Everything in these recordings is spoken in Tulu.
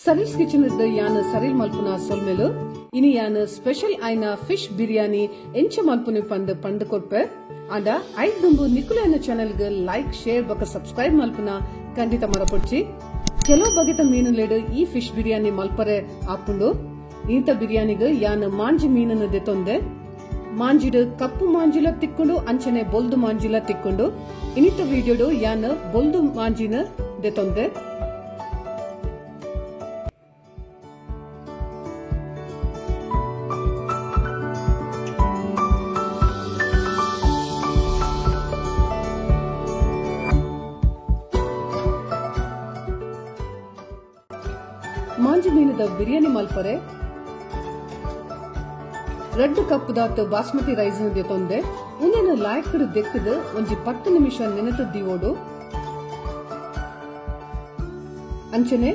ಸರೀಲ್ಸ್ ಕಿಚನ್ ಯಾನ್ ಸರೀಲ್ ಮಲ್ಪುನ ಸೊಲ್ಮೆಲು ಇನಿ ಯಾನ್ ಸ್ಪೆಷಲ್ ಆಯ್ನ ಫಿಶ್ ಬಿರಿಯಾನಿ ಎಂಚ ಮಲ್ಪುನಿ ಪಂದ್ ಪಂದ್ ಕೊರ್ಪೆ ಆಂಡ ಐದ್ ದುಂಬು ನಿಕುಲೆನ ಚಾನೆಲ್ ಗ್ ಲೈಕ್ ಶೇರ್ ಬೊಕ ಸಬ್ಸ್ಕ್ರೈಬ್ ಮಲ್ಪುನ ಖಂಡಿತ ಮರಪೊಡ್ಚಿ. ಕೆಲವು ಬಗೆತ ಮೀನುಲೆಡ್ ಈ ಫಿಶ್ ಬಿರಿಯಾನಿ ಮಲ್ಪರೆ ಆಪುಂಡು. ಈತ ಬಿರಿಯಾನಿಗ್ ಯಾನ್ ಮಾಂಜಿ ಮೀನನ್ನು ದೆತೊಂದೆ. ಮಾಂಜಿಡ್ ಕಪ್ಪು ಮಾಂಜಿಲ ತಿಕ್ಕೊಂಡು ಅಂಚನೆ ಬೊಲ್ದು ಮಾಂಜಿಲ ತಿಕ್ಕೊಂಡು. ಇನ್ನಿತ ವಿಡಿಯೋಡು ಯಾನ್ ಬೊಲ್ದು ಮಾಂಜಿನ ದೆತೊಂದೆ. ಮಾಂಜಿ ಮೀನದ ಬಿರಿಯಾನಿ ಮಲ್ಪರೆ 2 ಕಪ್ ದಾತ್ ಬಾಸ್ಮತಿ ರೈಸ್ ದೆತೊಂದೆ. ಉಂದೆನ್ ಲಾಯ್ಕಡ್ ದೆಕ್ಕದ್ ಒಂಜಿ 10 ನಿಮಿಷ ನೆನೆತ್ ದೀವೊಡು. ಅಂಚನೆ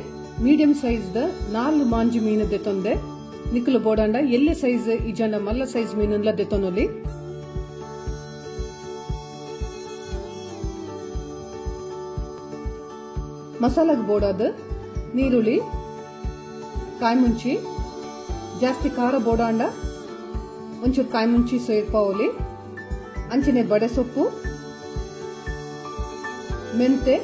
ಮೀಡಿಯಂ ಸೈಜ್ ದ 4 ಮಾಂಜಿ ಮೀನು ದೆತೊಂದೆ. ನಿಕುಲು ಬೋಡಾಂಡ ಎಲ್ಲೆ ಸೈಜ್ ಇಜಂಡ ಮಲ್ಲ ಸೈಜ್ ಮೀನುಲ ದೆತೊನೊಲಿ. ಮಸಾಲಾಗ್ ಬೋಡಾದ ನೀರುಳ್ಳಿ, ಕಾಯ್ಮುಂಚಿ, ಜಾಸ್ತಿ ಖಾರ ಬೋಡಾಂಡ ಒಂಚೂರು ಕಾಯ್ಮುಂಚಿ ಸೇರ್ಪಾವಲಿ. ಅಂಚನೆ ಬಡೆಸೊಪ್ಪು, ಮೆಂತೆ,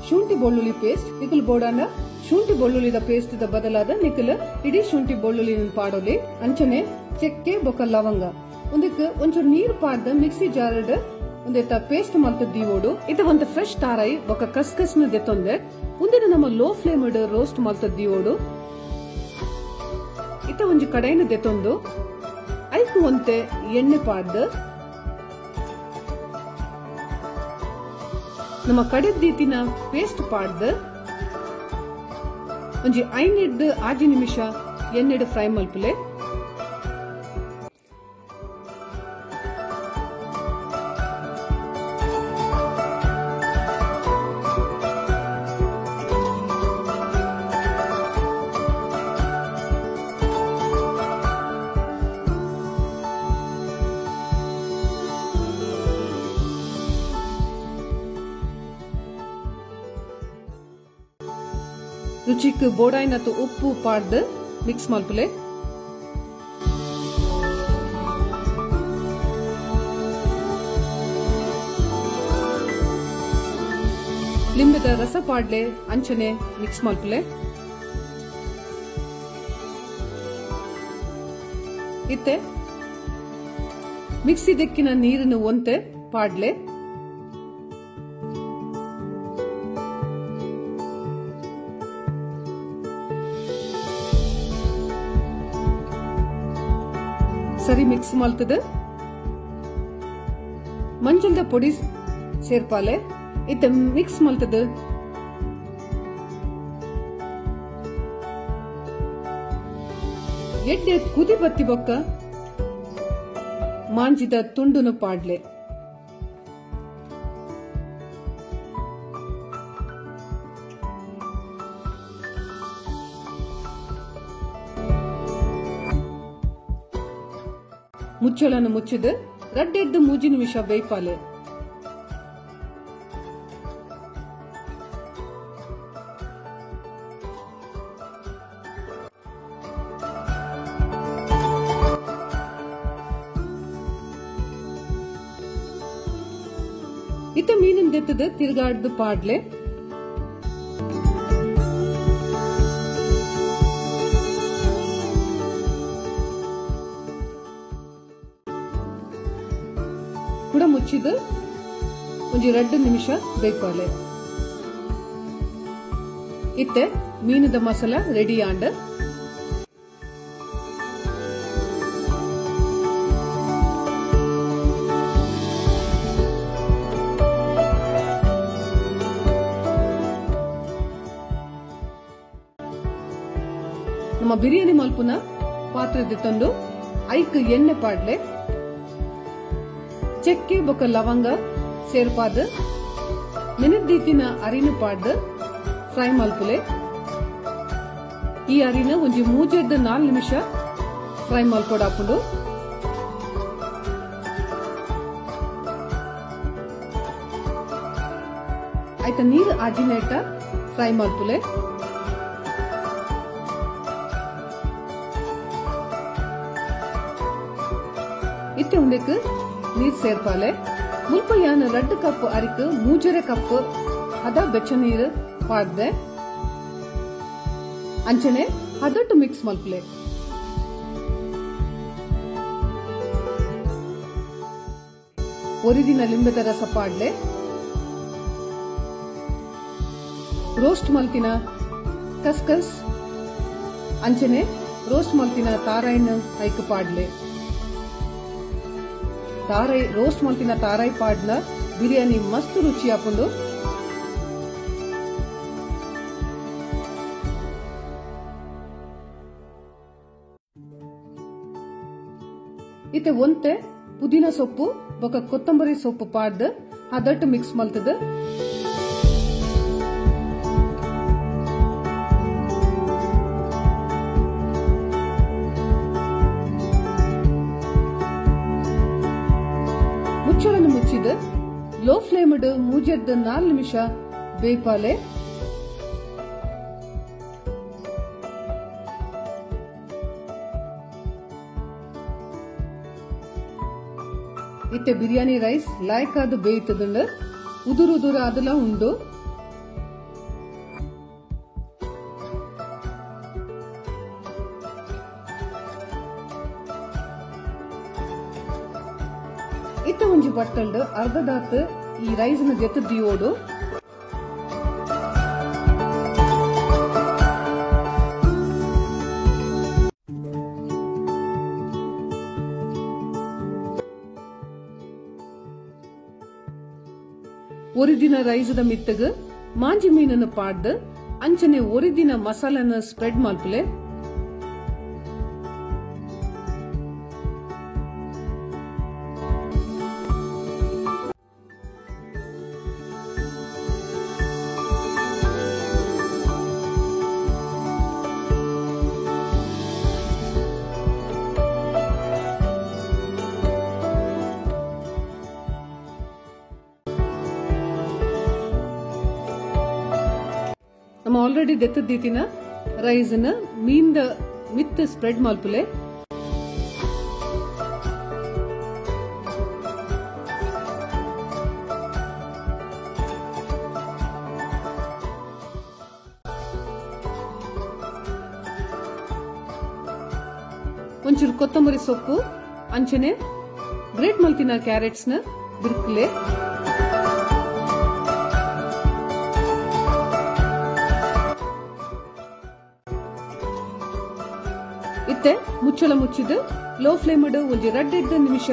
ಶುಂಠಿ ಬೆಳ್ಳುಳ್ಳಿ ಪೇಸ್ಟ್. ನಿಕುಲು ಬೋಡಾಂಡ ಶುಂಠಿ ಬೆಳ್ಳುಳ್ಳಿದ ಪೇಸ್ಟ್ the ಬದಲಾದ ನಿಕುಲು ಇಡೀ ಶುಂಠಿ ಬೆಳ್ಳುಳ್ಳಿ ಪಾಡೋಲಿ. ಅಂಚನೆ ಚೆಕ್ಕೆ ಬೊಕ ಲವಂಗ ಒಂದಕ್ಕೆ ಒಂಚೂರು ನೀರು ಪಾಡ್ದ ಮಿಕ್ಸಿ ಜಾರ್ಡ್ ಒಂದೆತ್ತ ಪೇಸ್ಟ್ ಮಲ್ತ ದೀವೋಡು. ಇದು ಒಂದು ಫ್ರೆಶ್ ತಾರಾಯಿ ಬೊಕ ಕಸ್ಕಸ್ ನ ದೆತೊಂದೆ. ಉಂದೆನ ನಮ್ಮ ಲೋ ಫ್ಲೇಮ್ ರೋಸ್ಟ್ ಮಲ್ತ ದೀವೋಡು. ಇತ್ತ ಒಂಜಿ ಕಡೈನ ದೆತೊಂದು ಐಕ್ ಒಂತೆ ಎಣ್ಣೆ ಪಾಡ್ದ ನಮ್ಮ ಕಡೆದೀತಿನ ಪೇಸ್ಟ್ ಪಾಡ್ದ ಒಂಜಿ 5-6 ನಿಮಿಷ ಎಣ್ಣೆಡ್ ಫ್ರೈ ಮಲ್ಪುಲೆ. ರುಚಿಕ್ ಬೋಡಾಯಿನತ್ತು ಉಪ್ಪು ಪಾಡ್ದು ಮಿಕ್ಸ್ ಮಲ್ಪುಲೆ. ಲಿಂಬೆದ ರಸ ಪಾಡ್ಲೆ ಅಂಚನೆ ಮಿಕ್ಸ್ ಮಲ್ಪುಲೆ. ಇತ್ತೆ ಮಿಕ್ಸಿ ದೆಕ್ಕಿನ ನೀರನ್ನು ಒಂತೆ ಪಾಡ್ಲೆ. ಸರಿ ಮಿಕ್ಸ್ ಮಲ್ತದ ಮಂಜಲ್ದ ಪೊಡಿ ಸೇರ್ಪಾಲೆ. ಇತ್ತ ಮಿಕ್ಸ್ ಮಲ್ತದ ಎಡ್ಡೆ ಕುದಿ ಬತ್ತಿ ಬೊಕ್ಕ ಮಾಂಜಿದ ತುಂಡುನು ಪಾಡ್ಲೆ. ಮುಚ್ಚಳನ್ನು ಮುಚ್ಚಿದ 2-3 ನಿಮಿಷ ಬೇಯ್ಪಾಲೆ. ಇತ್ತ ಮೀನಿನ ದೆತ್ತದ ತಿರುಗಾಡ್ದು ಪಾಡ್ಲೆ. ಕೂಡ ಮುಚ್ಚಿದ ಒಂಜಿ 2 ನಿಮಿಷ ಬೇಯ್ಪಾಲೆ. ಇತ್ತೆ ಮೀನದ ಮಸಾಲ ರೆಡಿ ಆಂಡ್. ನಮ್ಮ ಬಿರಿಯಾನಿ ಮಲ್ಪುನ ಪಾತ್ರೆ ತಂದು ಐಕ್ ಎಣ್ಣೆ ಪಾಡ್ಲೆ. ಚೆಕ್ಕೆ ಬೊಕ ಲವಂಗ ಸೇರ್ಪಾದ ನೆನೆದ್ದೀತಿನ ಅರಿನ ಪಾಡ್ದ ಫ್ರೈ ಮಲ್ಪುಲೆ. ಈ ಅರಿನ ಒಂಜಿ 3-4 ನಿಮಿಷ ಫ್ರೈ ಮಲ್ಪೊಡಾಪುಂಡು. ಆಯ್ತ ನೀರು ಆಜಿನೇಟ ಫ್ರೈ ಮಲ್ಪುಲೆ. ಇತ್ತೆ ಉಂದೆಕ್ ನೀರ್ ಸೇರ್ಪಾಲೆ. ಮುಲ್ಪ ಯಾನ್ 2 ಕಪ್ ಅರಿಕ್ 3.5 ಕಪ್ ಹದ ಬೆಚ್ಚ ನೀರು ಪಾಡ್ದೆ. ಅಂಚನೆ ಹದಟ್ಟು ಮಿಕ್ಸ್ ಮಲ್ಪಲೆ. ಒರಿದಿನ ಲಿಂಬೆದ ರಸ ಪಾಡ್ಲೆ. ರೋಸ್ಟ್ ಮಲ್ತಿನ ಕಸ್ಕಸ್ ಅಂಚನೆ ರೋಸ್ಟ್ ಮಲ್ತಿನ ತಾರಾಯಿನ ಐಕ್ ಪಾಡ್ಲೆ. ತಾರಾಯಿ ರೋಸ್ಟ್ ಮಲ್ತಿನ ತಾರಾಯಿ ಪಾಡ್ನ ಬಿರಿಯಾನಿ ಮಸ್ತ್ ರುಚಿ ಆಪುಂಡು. ಇತ್ತೆ ಒಂತೆ ಪುದೀನ ಸೊಪ್ಪು ಬೊಕ ಕೊತ್ತಂಬರಿ ಸೊಪ್ಪು ಪಾಡ್ದು ಅದಟ್ಟು ಮಿಕ್ಸ್ ಮಲ್ತದ. ಮುಚ್ಚಳನ್ನು ಮುಚ್ಚಿದ ಲೋ ಫ್ಲೇಮ್ 3-4 ನಿಮಿಷ ಬೇಯ್ಪಾಲೆ. ಇತ್ತೆ ಬಿರಿಯಾನಿ ರೈಸ್ ಲಾಯ್ಕ್ ಆದ್ ಬೇಯ್ತದಂಡ ಉದುರು ಉದುರು ಅದೆಲ್ಲ ಉಂಡು. ಇತ್ತೆ ಒಂಜಿ ಬಟ್ಟಲ್ಡ್ ಅರ್ಧದಾತ್ ಈ ರೈಸ್ ನ ದೆತ್ತ್ ದಿಯೋಡು. ಒರಿದಿನ ರೈಸದ ಮಿತ್ತಗ್ ಮಾಂಜಿ ಮೀನನ್ನು ಪಾಡ್ದು ಅಂಚನೆ ಒರಿದಿನ ಮಸಾಲನ್ನು ಸ್ಪ್ರೆಡ್ ಮಲ್ಪಲೆ. ನಮ್ಮ ಆಲ್ರೆಡಿ ದೆತ್ತದೀತಿನ ರೈಸ್ ನ ಮೀನ್ದ ಮಿತ್ ಸ್ಪ್ರೆಡ್ ಮಲ್ಪಲೆ. ಒಂಚೂರು ಕೊತ್ತಂಬರಿ ಸೊಪ್ಪು ಅಂಚನೆ ಗ್ರೇಟ್ ಮಲ್ತಿನ ಕ್ಯಾರೆಟ್ಸ್ ನ ಬಿರ್ಕ್ಲೆ. ಇತ್ತೆ ಮುಚ್ಚಳ ಮುಚ್ಚಿದ ಲೋ ಫ್ಲೇಮ್ ಒಂಜಿ 2 ನಿಮಿಷ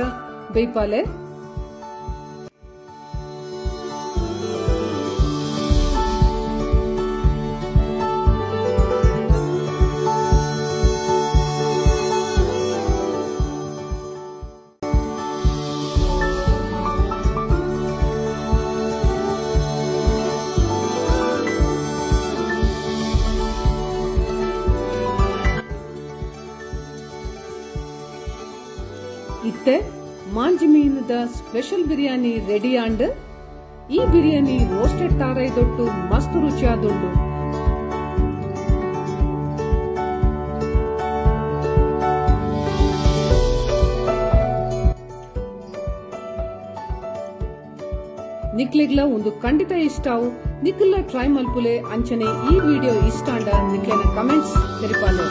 ಬೇಯ್ಪಾಲೆ. ಇತ್ತೆ ಮಾಂಜಿ ಮೀನದ ಸ್ಪೆಷಲ್ ಬಿರಿಯಾನಿ ರೆಡಿ ಆಂಡ್. ಈ ಬಿರಿಯಾನಿ ರೋಸ್ಟೆಡ್ ತಾರಾಯಿ ದೊಟ್ಟು ಮಸ್ತ್ ರುಚಿಯಾದುಂಡು. ನಿಕ್ಲೆಗ್ಲ ಒಂದು ಖಂಡಿತ ಇಷ್ಟಾವು. ನಿಕ್ಲ ಟ್ರೈ ಮಲ್ಪುಲೆ. ಅಂಚನೆ ಈ ವಿಡಿಯೋ ಇಷ್ಟ ಅಂಡ ನಿಕ್ಲೆನ ಕಮೆಂಟ್ಸ್ ತೆರಿಪಾಲೆ.